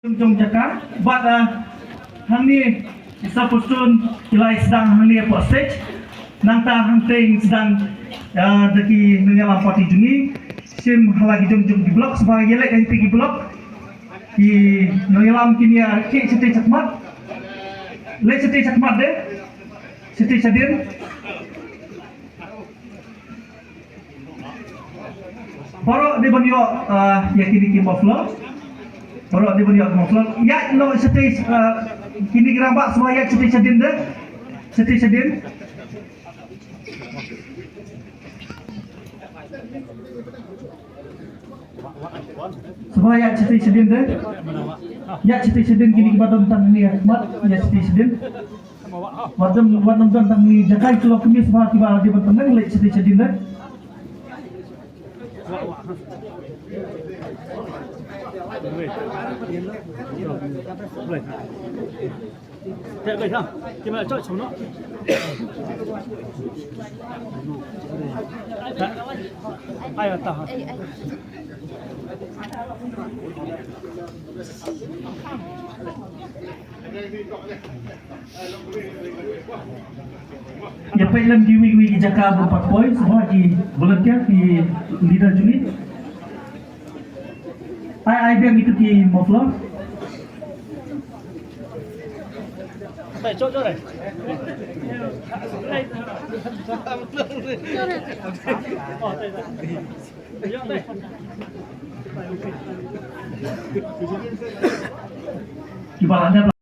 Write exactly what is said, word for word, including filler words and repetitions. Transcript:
jong jaka bad, ah, hangne i Sir Prestone i la sdang hangne hapoh stage. Nangta hangtei sdang, ah, da ki nongïalam party jong ngi. Shim ha la ki jong jong ki block, sngewbha ïaleh ha ki block. Ki nongïalam kine, ah, ki shatei shakhmat. Leit shatei shakhmat de. Shatei shadien. Baroh dei ban ïoh, ah, ïa kine ki muffler. Baroh dei ban ïoh ki muffler. Ïaid noh shatei, ah, kine ki rangbah, sngewbha ïaid shatei shadien de. Shatei shadien. Sngewbha ïaid shatei shadien de. Ïaid shatei shadien, kine kiba don tang hangne hakhmat, ïaid shatei shadien. Wat nym, wat nym don tang hangne, jaka ki long kmie, sngewbha kiba dei ban pynlong leit shatei shadien de. Ïa peit lem kiwei kiwei ki jaka ban pat poi, sngewbha ki volunteer, ki leader jong ngi. Ai, ai biang itu ki muffler. Kiba la dep